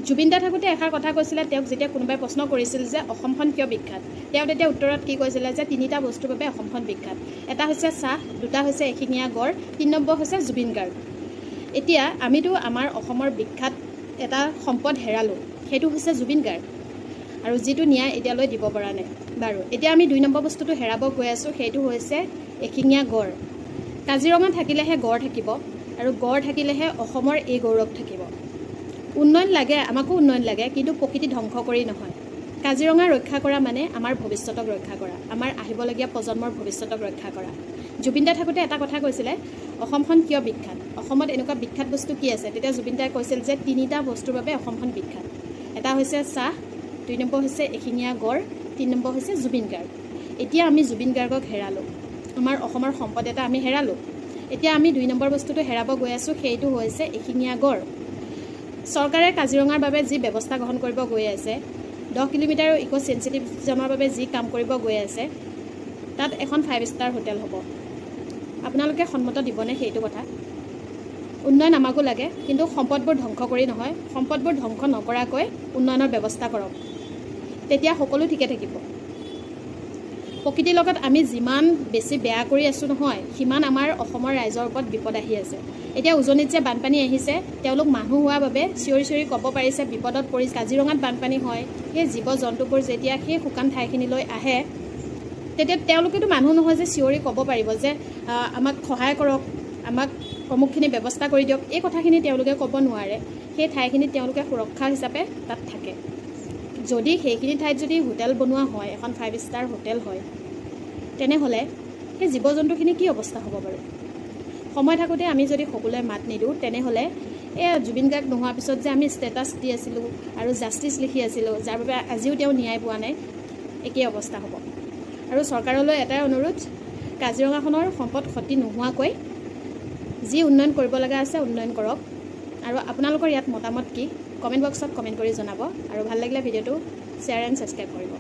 জুবিন দা থাকোঁতে এষাৰ কথা কৈছিলে, তেওঁক যেতিয়া কোনোবাই প্ৰশ্ন কৰিছিল যে অসমখন কিয় বিখ্যাত, তেওঁ তেতিয়া উত্তৰত কি কৈছিলে যে তিনিটা বস্তুৰ বাবে অসমখন বিখ্যাত। এটা হৈছে চাহ, দুটা হৈছে এশিঙীয়া গড়, 3 নম্বৰ হৈছে জুবিন গাৰ্গ। এতিয়া আমিতো আমাৰ অসমৰ বিখ্যাত এটা সম্পদ হেৰালোঁ, সেইটো হৈছে জুবিন গাৰ্গ, আৰু যিটো ন্যায় এতিয়ালৈ দিব পৰা নাই। বাৰু এতিয়া আমি 2 নম্বৰ বস্তুটো হেৰাব গৈ আছোঁ, সেইটো হৈছে এশিঙীয়া গড়। কাজিৰঙা থাকিলেহে গড় থাকিব, আৰু গড় থাকিলেহে অসমৰ এই গৌৰৱ থাকিব। উন্নয়ন লাগে, আমাকো উন্নয়ন লাগে, কিন্তু প্ৰকৃতি ধ্বংস কৰি নহয়। কাজিৰঙা ৰক্ষা কৰা মানে আমাৰ ভৱিষ্যতক ৰক্ষা কৰা, আমাৰ আহিবলগীয়া প্ৰজন্মৰ ভৱিষ্যতক ৰক্ষা কৰা। জুবিন দা থাকোঁতে এটা কথা কৈছিলে, অসমখন কিয় বিখ্যাত, অসমত এনেকুৱা বিখ্যাত বস্তু কি আছে? তেতিয়া জুবিন দাই কৈছিল যে তিনিটা বস্তুৰ বাবে অসমখন বিখ্যাত। এটা হৈছে চাহ, 2 নম্বৰ হৈছে এশিঙীয়া গড়, 3 নম্বৰ হৈছে জুবিন গাৰ্গ। এতিয়া আমি জুবিন গাৰ্গক হেৰালোঁ, আমাৰ অসমৰ সম্পদ এটা আমি হেৰালোঁ। এতিয়া আমি 2 নম্বৰ বস্তুটো হেৰাব গৈ আছোঁ, সেইটো হৈছে এশিঙীয়া গড়। চৰকাৰে কাজিৰঙাৰ বাবে যি ব্যৱস্থা গ্ৰহণ কৰিব গৈ আছে, 10 কিলোমিটাৰ ইক' চেঞ্চিটিভ জ'নৰ বাবে যি কাম কৰিব গৈ আছে, তাত এখন 5 ষ্টাৰ হোটেল হ'ব। আপোনালোকে সন্মত দিবনে সেইটো কথা? উন্নয়ন আমাকো লাগে, কিন্তু সম্পদবোৰ ধ্বংস কৰি নহয়। সম্পদবোৰ ধ্বংস নকৰাকৈ উন্নয়নৰ ব্যৱস্থা কৰক, তেতিয়া সকলো ঠিকে থাকিব। প্ৰকৃতিৰ লগত আমি যিমান বেছি বেয়া কৰি আছোঁ নহয়, সিমান আমাৰ অসমৰ ৰাইজৰ ওপৰত বিপদ আহি আছে। এতিয়া উজনিত যে বানপানী আহিছে, তেওঁলোক মানুহ হোৱাৰ বাবে চিঞৰি চিঞৰি ক'ব পাৰিছে বিপদত পৰি। কাজিৰঙাত বানপানী হয়, সেই জীৱ জন্তুবোৰ যেতিয়া সেই শুকান ঠাইখিনিলৈ আহে, তেতিয়া তেওঁলোকেতো মানুহ নহয় যে চিঞৰি ক'ব পাৰিব যে আমাক সহায় কৰক, আমাক অমুকখিনি ব্যৱস্থা কৰি দিয়ক। এই কথাখিনি তেওঁলোকে ক'ব নোৱাৰে। সেই ঠাইখিনিত তেওঁলোকে সুৰক্ষা হিচাপে তাত থাকে। যদি সেইখিনি ঠাইত যদি হোটেল বনোৱা হয়, এখন 5 ষ্টাৰ হোটেল হয়, তেনেহ'লে সেই জীৱ জন্তুখিনি কি অৱস্থা হ'ব বাৰু? সময় থাকোঁতে আমি যদি সকলোৱে মাত নিদিওঁ, তেনেহ'লে এই জুবিন গাৰ্গ নোহোৱাৰ পিছত যে আমি ষ্টেটাছ দি আছিলোঁ আৰু জাষ্টিছ লিখি আছিলোঁ, যাৰ বাবে আজিও তেওঁ ন্যায় পোৱা নাই, একেই অৱস্থা হ'ব। আৰু চৰকাৰলৈ এটাই অনুৰোধ, কাজিৰঙাখনৰ সম্পদ ক্ষতি নোহোৱাকৈ যি উন্নয়ন কৰিব লগা আছে উন্নয়ন কৰক। আৰু আপোনালোকৰ ইয়াত মতামত কি কমেণ্ট বক্সত কমেণ্ট কৰি জনাব। আৰু ভাল লাগিলে ভিডিঅ'টো শ্বেয়াৰ এণ্ড ছাবস্ক্ৰাইব কৰিব।